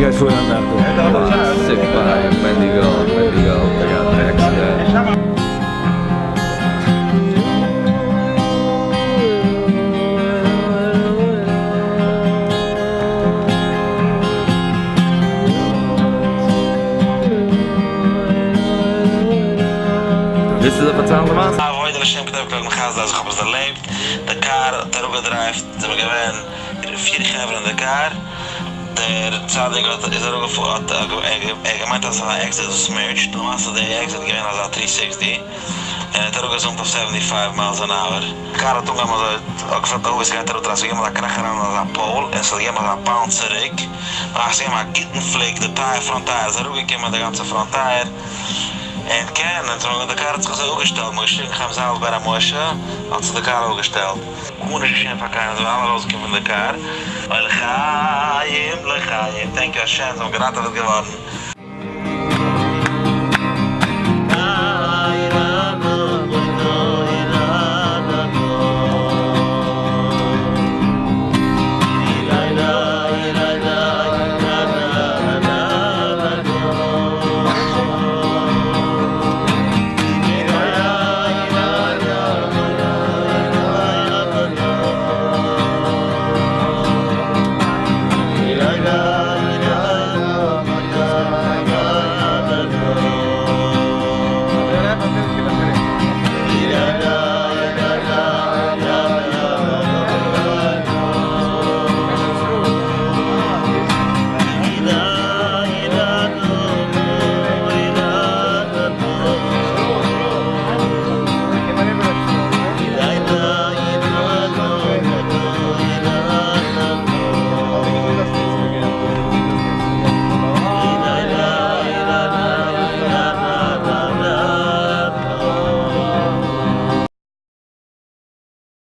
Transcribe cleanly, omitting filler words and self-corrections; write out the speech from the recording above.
גייט פאר היינט נאכט דא? Sick by Mendy Gold, Mendy Gold, I got an accident. ווילסטו זיי פארציילן די מעשה? עבודה לשם כתב כלפי מחז ד אז איך האב עס דערלעבט, די קאר האט אראפגעדרייווט, זעמיר געווען פיר חברה אין די קאר, דער צדיק האט איז אראפגעפארן האט ער געמיינט אז עס איז א exit וואס merge ט, למעשה איז די exit געווען אזא three sixty, און ער האט אראפגעזומט אויף seventy five miles an hour. די קאר האט אנגעהויבן אזוי האט געפעלט א האר עס גייט אראפ דרייסט געגעבן אזא קראך אריין אין אזא pole און עס האט געגעבן אזא bounce צוריק, דערנאך האט עס געגעבן א גוטן פליק, די טייער front טייער איז אראפגעקומען די גאנצע front טייער. און כן, און זאגן די קאר האט זיך אזוי אפגעשטעלט, מ'האט געשריגן חיים זאב בן ר' משה, האט זיך די קאר אפגעשטעלט. גארנישט געשען פאר קיינעם, זענען אלע ארויסגעקומען פון די קאר, אוי לחיים לחיים, thank you השם, זיי זענען געראטעוועט געווארן.